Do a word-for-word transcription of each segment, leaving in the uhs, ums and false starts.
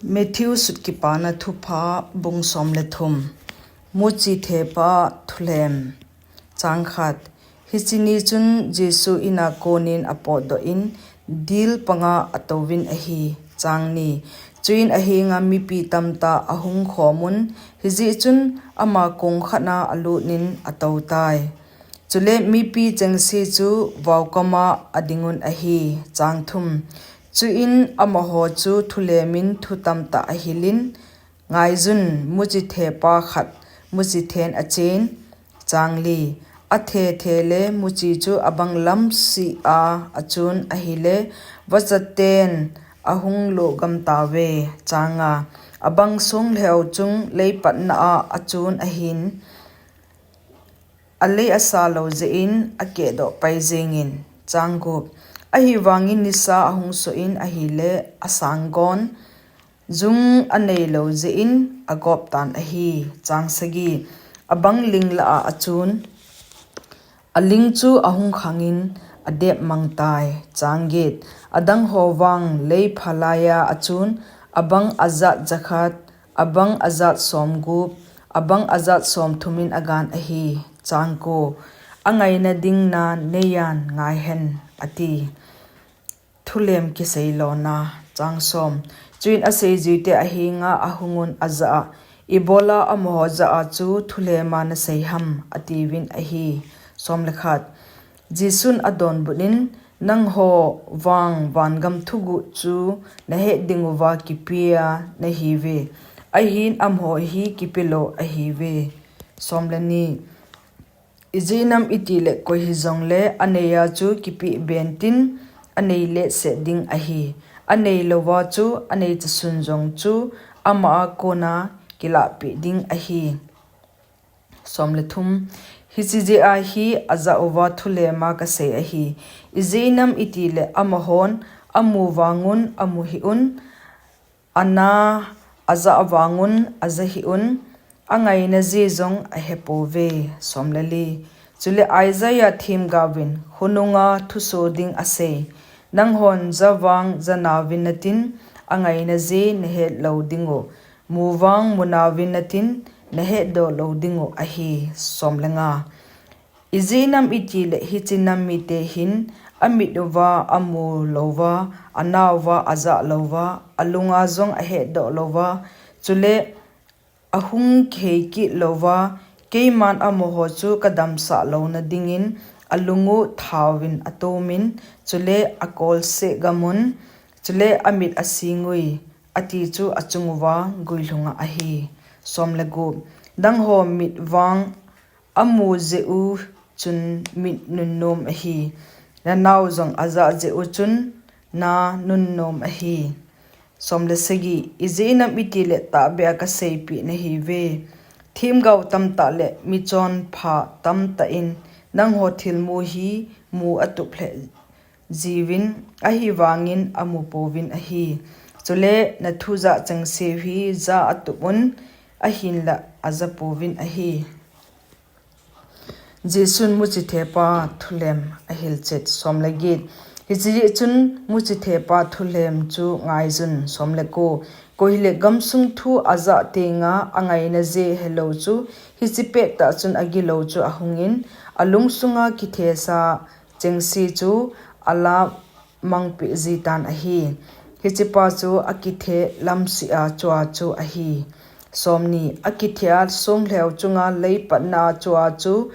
Matthew Sutkipana Thupha, bung som le thum. Muchi thepa thulem. Chang khat. Hiche ni chun Jesu ina konin apotdoh in, dil panga atouvin ahi. Chang ni. Chuin ahenga mipi tamtah ahung khomun, hijeh chun ama kong khatna alutnin atoutai. Chule mipi chengse chu vaokoma adingun ahi. Chang thum. Chuin amaho chu thulemin thu tamtah ahilin, ngaiyun, muchi thepa khat muchi then achen. Chang li. Athe the le muchi chu abang lamsea achun ahile, vachaten ahung logam tauve. Chang nga. Abang songlheu chung leipatna a achun ahin, alei asa lou jeh in akehdoh pai jengin. Chang gup. Ahivangin nisa ahung soh in ahile, asanggon jung anei lou jeh in agop tan ahi. Chang sagi. Abang ling lah a achun, aling chu ahung khangin adep mang tai. Chang get. Adang ho vang leipha laiya achun, abang ajat jakhat, abang ajat somgup, abang ajat somthumin agan ahi. Chang ko. Angaina ding na neiyan ngaihen, ati. Thulem kisei lona. Chang som. Chuin aseijuite ahenga ahungun ajah a, ibola amaho jah a chu thulema nasei ham, atiuvin ahi. Som le khat. Jesun adonbut in, nangho vang vangam thuguh chu nahet dinguva kipea nahiuve. Ahin amaho hi kipelou ahiuve. Som le ni. Ijeh inem itile koi hijongle aneiya chu kipeh bentin anei letset ding ahi. Anei louva chu anei chasun jong chu ama a kona kilahpeh ding ahi. Som le thum. Hiche jeh a hi ajah uva thulema kasei ahi. Ijeh inem itile amahon amu vangun amu hih un, ana ajah vangun ajah hih un, angaina jeh jong ahepouve. Som le li. Chule Isaiah themgaovin khonunga thuso ding asei, nanghon jah vang jah nauvin natin, angaina jeh nahet lou dingu, mu vang mu nauvin natin, nahetdoh lou dingu ahi. Som le nga. Ijeh inem itile hiche nam mite hin amit uva amu louva, ana uva ajah louva, alunga jong ahetdoh louva, chule ahung kihei kit louva, keiman amaho chu kadamsah louna dingin alungu thauvin atomin, chule akolseh gamun, chule amit asingui, ati chu achunguva guilhunga ahi. Som le gup. Nangho mit vang amu jeh u chun mit nunnom ahi. Nanao jong ajah jeh u chun na nunnom ahi. Som le sagi. Ijeh inem itile tahbeh a kaseipeh nahiuve, themgao tamtah le michonpha tamtah in nangho thilmu hi mu atup lheh jiuvin, ahivangin amu pouvin ahi. Chule nathu jah chengseu hi jah atup un, ahinla ajah pouvin ahi. Jesun muchi thepa thulem ahilchet. Som le get. Hiche jeh chun muchi thepa thulem chu ngaiyun. Som le ko. Koi hile gamsung thu ajah tenga angaina jeh helou chu hiche pettah chun agilou chu ahungin, alungsunga kithesa chengse chu alamangpeh jitan ahi. Hichepa chu akithe lamsea chua chu ahi. Som ni. Akithea songlheu chunga leipatna a chua chu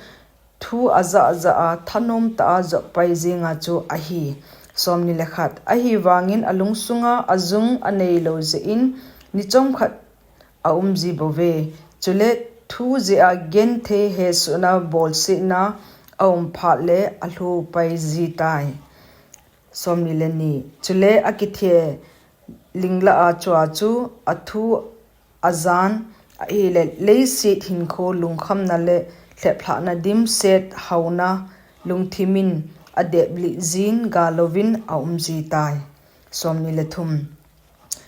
thu ajah jah a thanom tah a jotpai jenga chu ahi. Som ni le khat. Ahivangin alungsunga ajung aneilou jeh in nichomkhat aumji bouve. Chule thu jeh a genthei hesohna bolsetna aum phat le alhupai jitai. Som ni le ni. Chule akithe linglah a chua chu athu ajan ahile, leiset hinkho lungkhamna le lheplhahna dimset haona lungthimin adeplih jin galouvin aumjitai. Som ni le thum.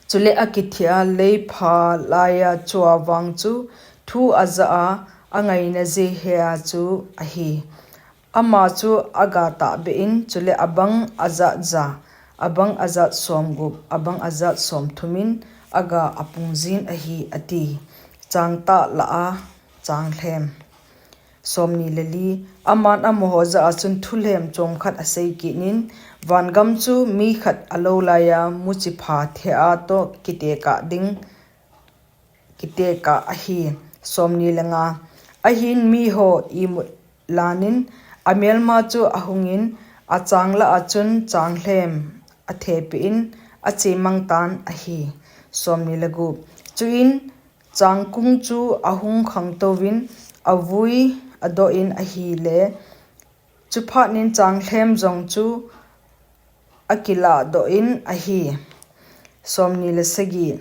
Chule akithea leipha laiya chua vang chu thu ajah a angaina jeh hea chu ahi. Ama chu agatahbeh in, chule abang ajah jah abang ajat somgup, abang ajat somthumin aga apungjin ahi, ati. Changtah lah a changlhem. Somni le li. Aman amaho jah a chun thulhem chomkhat asei kitnin, vangam chu mi khat alou laiya muchipha thea toh kitekah ding, kitekah ahi. Somni le nga. Ahin miho imut lanin amelma chu ahungin, achang lah a chun changlhem athepeh in achemang tan ahi. Somni le gup. Chuin changkung chu ahung khangtouvin avui adohin ahile, chuphatnin changlhem jong chu akilahdohin ahi. Somni le sagi.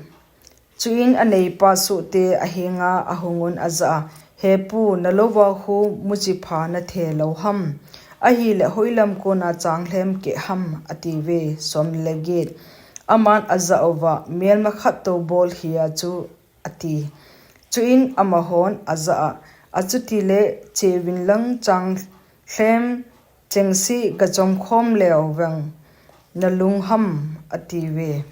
Chuin aneipa sohte ahenga ahungun ajah a, He pu, nalouva khu muchipha nathe lou ham? Ahile hoilam kona changlhem keh ham? atiuve. Somni le get. Aman ajah uva, Melma khat tou bol hia chu, ati. Chuin amahon ajah a, Achutile cheuvin lang changlhem chengse gachomkhom leuveng nalung ham? atiuve.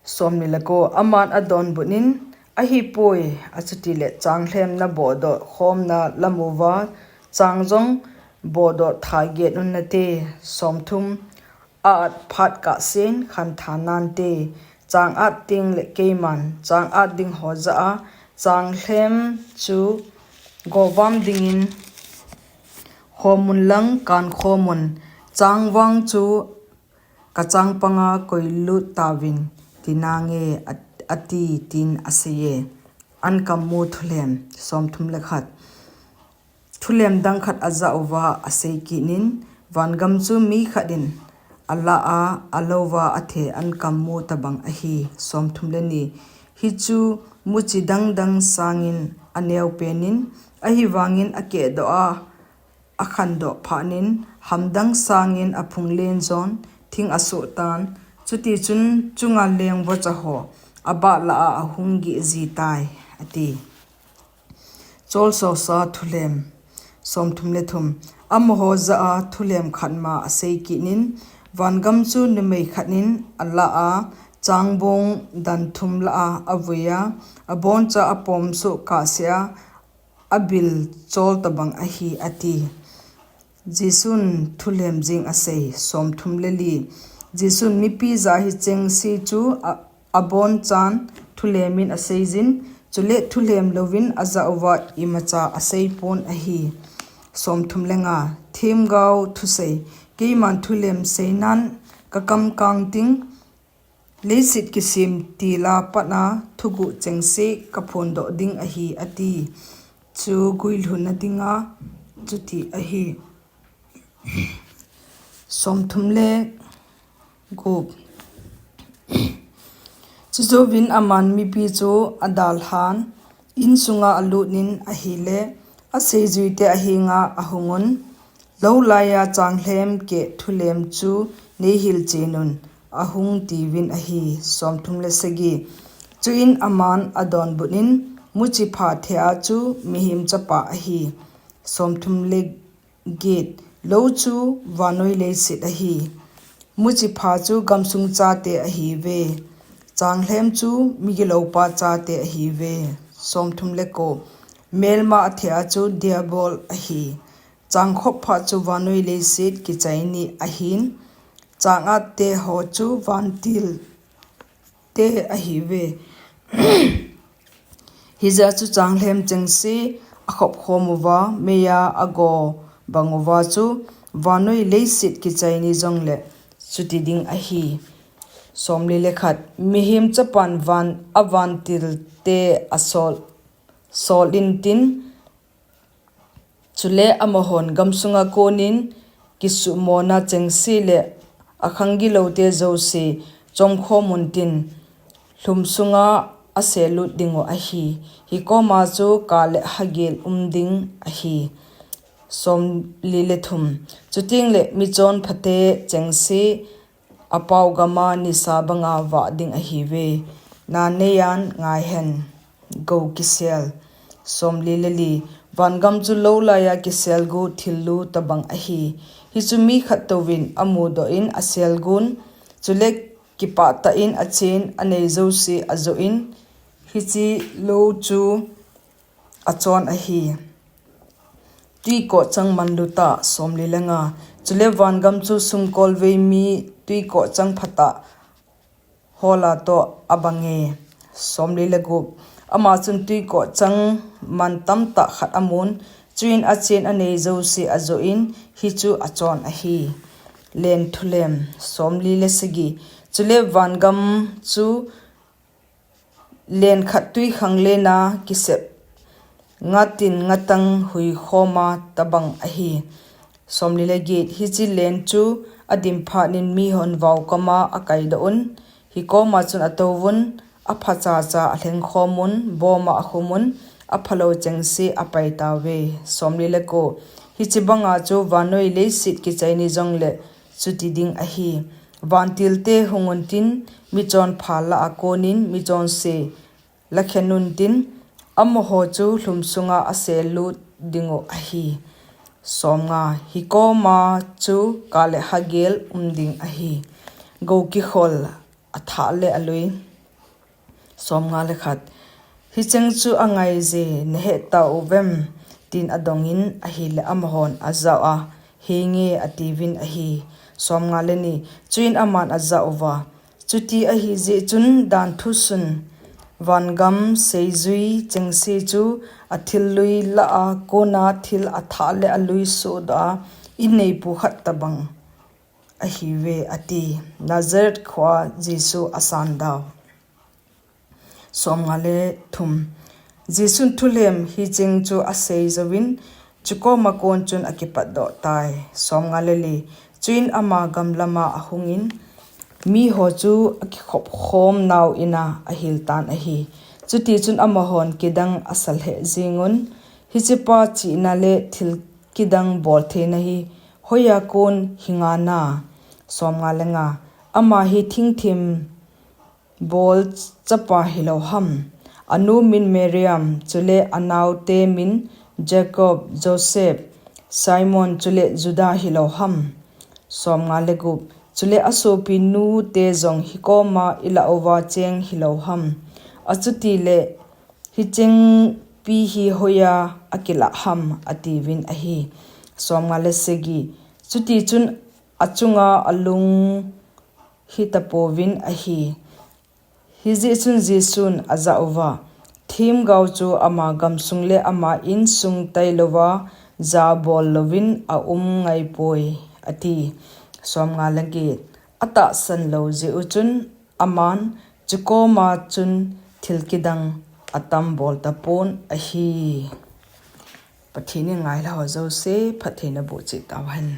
Somni le ko. Aman adonbutnin, Ahipoi, achutile changlhem nabohdoh khomna lamuva chang jong bohdoh tha get un nate. Somthum. A-at phat kahsen khantha nante. Chang at tengle keiman chang at dingho jah a changlhem chu govam dingin khomun lang kankhomun, changvang chu kachangpanga koilut tauvin tinange, at-, ati, tin aseiye. Ankammu thulhem. Somthum le khat. Thulhem dang khat ajah uva asei kitnin, vangam chu mi khat in alah a, alouva athe ankammu tobang ahi. Somthum le ni. Hichu muchi dangdang sangin aneopenin, ahivangin akehdoh a, akhandoh phatnin, hamdang sangin aphunglen jon, thing asohtan, chutichun chunga lengvocha ho abah lah a ahung gihjitai, ati. Cholsosa thulhem. Somthum le thum. Amaho jah a thulhem khatma asei kitnin, vangam chu numei khatnin alah a, changbong dan thum lah a avuiya, aboncha apomsoh kahsea, abil chol tobang ahi, ati. Jesun thulhem jing asei. Somthum le li. Jesun mipi jah a hichengse chu a, abonchan thulhemin aseijin, chule thulhem louvin ajah uva imacha aseipon ahi. Somthum le nga. Themgao thusei. Keiman thulhem seinan kakam kang ting, leiset kisem tila patna thuguh chengse kaphondoh ding ahi, ati. Chu guilhunna dinga chuti ahi. Somthum le gup. Chujouvin aman mipi chu adalhan, insunga alutnin ahile, aseijuite ahenga ahungun, Lou laiya changlhem keh thulhem chu neihilchenun, ahung tiuvin ahi. Somthum le sagi. Chuin aman adonbutnin, Muchipha thea chu Mihem Chapa ahi. Somthum le get. Lou chu vannoi leiset ahi. Muchipha chu gamsung chate ahiuve. Changlhem chu migiloupa chate ahiuve. Somthum le ko. Melma athea chu Diabol ahi. Changkhop pha chu vannoi leiset kichaini ahin, chang-atte ho chu vantilte ahiuve. Hijeh chun changlhem chengse akhopkhom uva, meiya ago bang uva chu vannoi leiset kichaini jongle chuti ding ahi. Somli le khat. Mihem Chapan van, avantilte asol, sol intin, chule amahon gamsunga konin kisuhmona chengse le akhanggiloute jouse chomkhom untin, lhum sunga aselut dingu ahi. Hikoma chu kale hagel um ding ahi. Somli le thum. Chutengle michonphate chengse apao gama nisa banga vah ding ahiuve. Naneiyan ngaihen, gou kisel. Somli le li. Vangam chu lou laiya kiselgu thillu tabang ahi. Hichu mi khat touvin amudoh in aselgun, chule kipah tah in achen anei jouse ajoh in, hiche lou chu achon ahi. Tui kohchang manlu tah. Somli le nga. Chule vangam chu sumkolvei mi tui kohchang phatah hola toh abange. Somli le gup. Ama chun tui kohchang man tamtah khat amun, chuin achen anei jouse ajoh in, hichu achon ahi. Len thulem. Somli le sagi. Chule vangam chu len khat tui khanglen a kisep ngatin ngatang huikhoma tabang ahi. Somli le get. Hiche len chu adim phat in mihon vaokoma akaidoh un, hikoma chun atouvun, aphachacha alhengkhomun, boma akhumun, aphalou chengse apaitauve. Somli le ko. Hiche banga chu vannoi leiset kichai ni jongle chuti ding ahi. Vantilte hungun tin, michonpha lah a konin michonse lakhenun tin, amaho chu lhum sunga aselut dingu ahi. Somnga. Hikoma chu kale hagel um ding ahi. Gou kikhol athah le alui. Somnga le khat. Hicheng chu angaije nahet tauvem, tin adongin ahile amahon ajah a, henge atiuvin ahi. Somnga le ni. Chuin aman ajah uva, chuti ahijeh chun danthu sun, vangam seijui chengse chu athil lui lah a kona thil athah le alui sohdoh a inneipu khat tabang ahiuve, ati. Nazareth khoa Jesu asandau. Somnga le thum. Jesun thulhem hicheng chu asei jouvin, chukoma kon chun akipatdoh tai. Somnga le li. Chuin ama gamlama ahungin, miho chu akikhop khom nau ina ahiltan ahi. Chutichun amahon kidang asalheh jengun, hichepa chihna le thil kidang boltheina hi hoiya kon hinga na? Somnga le nga. Ama hi thingthim bol chapa hilou ham? Anu min Mariam, chule anaote min Jacob, Joseph, Simon, chule Judah hilou ham? Somnga le gup. Chule asopinu te jong hikoma ilah uva cheng hilou ham? Achutile hicheng pi hi hoiya akilah ham? Atiuvin ahi. Somnga le sagi. Chutichun achunga alung hitapouvin ahi. Hijeh chun Jesun ajah uva, themgao chu ama gamsung le ama insung tailouva jabol louvin aum ngaipoi, ati. Somnga le get. Atahsan lou jeh u chun aman chukoma chun thil kidang atambol tapon ahi. Pathen in ngailha ho jouse phattheina boh cheh tauhen.